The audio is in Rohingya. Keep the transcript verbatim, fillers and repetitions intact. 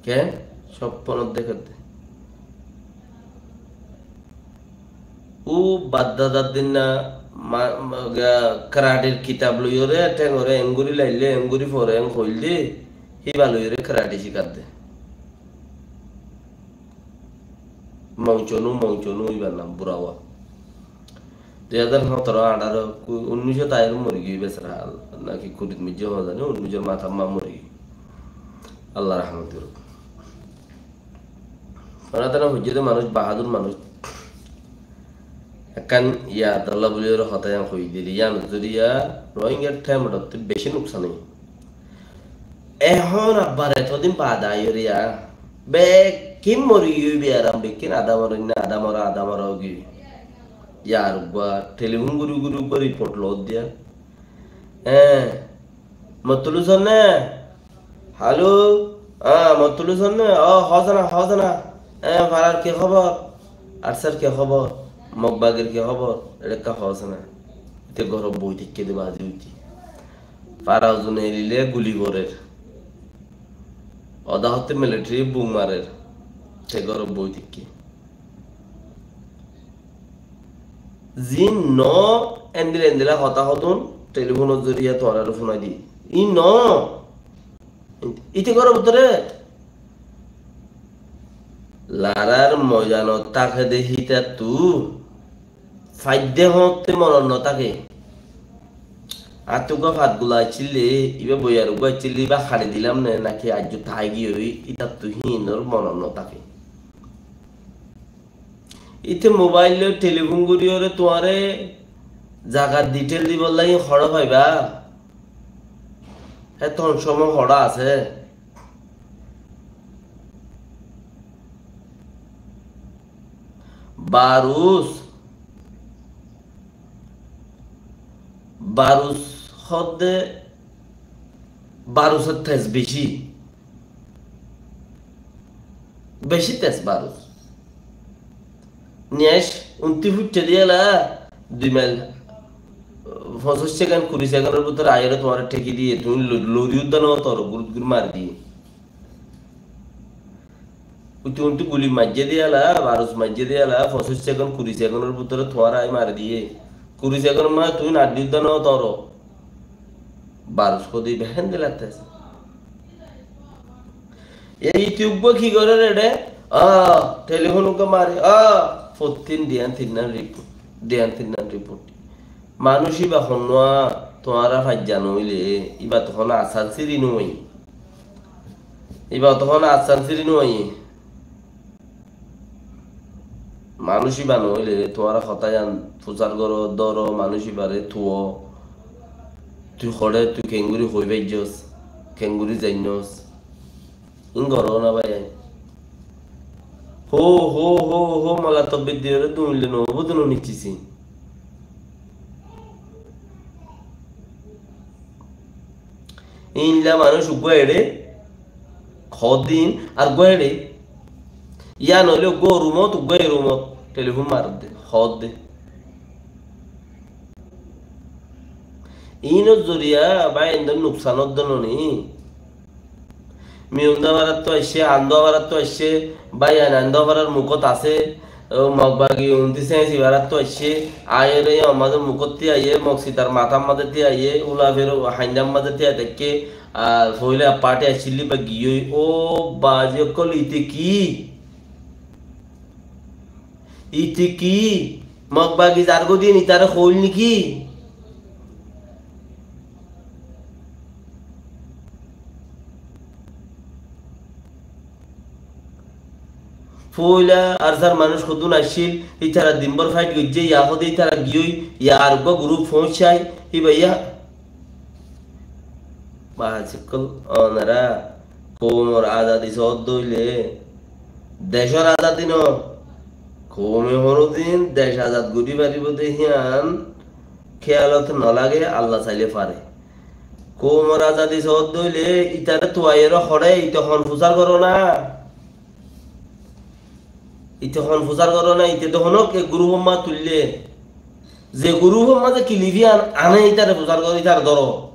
Keén? Sópponot dekédde. Ó baddadar dinna ma-, ma-, ga-, karatir kitab loiyóre, théngore engori laille, engori fore, eng hoilde, híba loiyóre karati cíkadde. Mouconu, Mouconu íbar nam, burawa. Dui házar hótoro, añçáro, ku-, unnícot aiyóre morigiyói besara, naki kurit moijjé hó zani, unnícor matát ma morigiyói. Allah rahmot goruk. Ónatara hoijjé de manúic, bahádur manúic. Ekkán yad Allah buli óre hotá yián hoi dili, yián zoriya Rohingyar thaim ottú beci nuksan óiye. Ehón abbar etodin baade aiyóre ya, bekkín morigiyói biyaram, bekkín adá moronná, adá mora, adá mora óigiyói. Yar uggúa telifón gori gori uggúa riport loódde ya. Eé, Mottulus né? Halo? Á, Mottulus né? Ó, hoósana, hoósana. Eé, farar ki hóbor? Arsar ki hóbor? Mokbagir ki hóbor? Eçé ekká hoósana. Íte górot boi táikke de bazi uti. Fara uzun elile guli gorer. Oda hotte militari bum marer. Te górot boi táikke. Zin no endila endila hotá hodún, telifónor zoriya tuáñrare fúnai di. Ín no. Íte góror bútore larar moidanot táke de hítattú faidde hoóñtte monot no táke. Attú uggúa fat gula accíl de, ibá boiyar uggúa accíl de, ibá haçi dilam né, naki aijjó tái giyói, ítattú híinor monot no táke. Íte mobail loi telifón goríyoré tuáñre zagar ditél dibolla híin hoçé faiba? Hétton cómo hoçé asé? Barus, barus hoódde, barusor tes beci. Beci tes barus. Niyaic unti fuitte diyéla, dui mail, foñsíc sekend, kuri sekendor bútore aiyóre tuáñre theki diyé, tuñí lo-, lori udda no toro, gurut guri mari diyé. Uti unti guli maijjé diyéla, barus maijjé diyéla, foñsíc sekend, kuri sekendor bútore tuáñre aiyóre mari diyé. Kuri sekend ma tuñí naddi udda no toro. Barus hodí behéndilla tes. Ei YouTube ki gorer eçé? Ah, telifón uggúa mari, ah, fottín diyan tinnan riport, diyan tinnan riport. Manúic íba honnúa tuáñra faijja noóile, íba to hono asán siri noóiye. Íba to hono asán siri noóiye. Manúic íba noóile tuáñra hotá yián fusár goró, dóro, manúic íbare tuó. Tui hoçé, tui keéngorí hoi faijjós, keéngorí zainnós. Ín goró na bái ain. Hó, hó, hó, hó, mola tobbit diyóre duñille noóibo de no niccísi. Íinlla manúic uggúa eçé, hoódde íin, ar uggúa eçé. Yían óile uggúa o rumot, uggúa e rumot, telifón maredde, hoódde. Íinor zoriya bái endor nuksan ódde no ni. Miunda farattú aiccé, Andúa farattú aiccé, bái ain Andúa farar mukót asé, ó Mokbagi unti Séñsi farattú aiccé, aiyóre yó mazé mukót tíaiyé, Moksitar matár mazé tíaiyé, Ulafér haindár mazé tíai táikke, ar foóila pathi aiccíl íba giyói, ó bazi ókkol, ite ki? Ite ki? Mokbagi zargói de ín itaré hoóil néki? Foóila Arsar manúic hodún aiccíl, ítara dinbór fáit goijjé, yá hoóde ítara giyói, yá ar uggúa gurúp foóñiccái, íba yá. Baázi ókkol, onora koumor azadi soódde óile decór azadi no, koume honódin dec azad gorí faribóu de híyan kéyalot nolage, Alla sailé fare. Koumor azadi soódde óile ítare tuaiyóre hoçé, ite hon fusár goró na? Ite hon fusár goró na? Ite de honók ek gurúfor mazé tuillé. Ze gurúfor mazé kilif híyan ané ítare fusár goró, ítare dóro.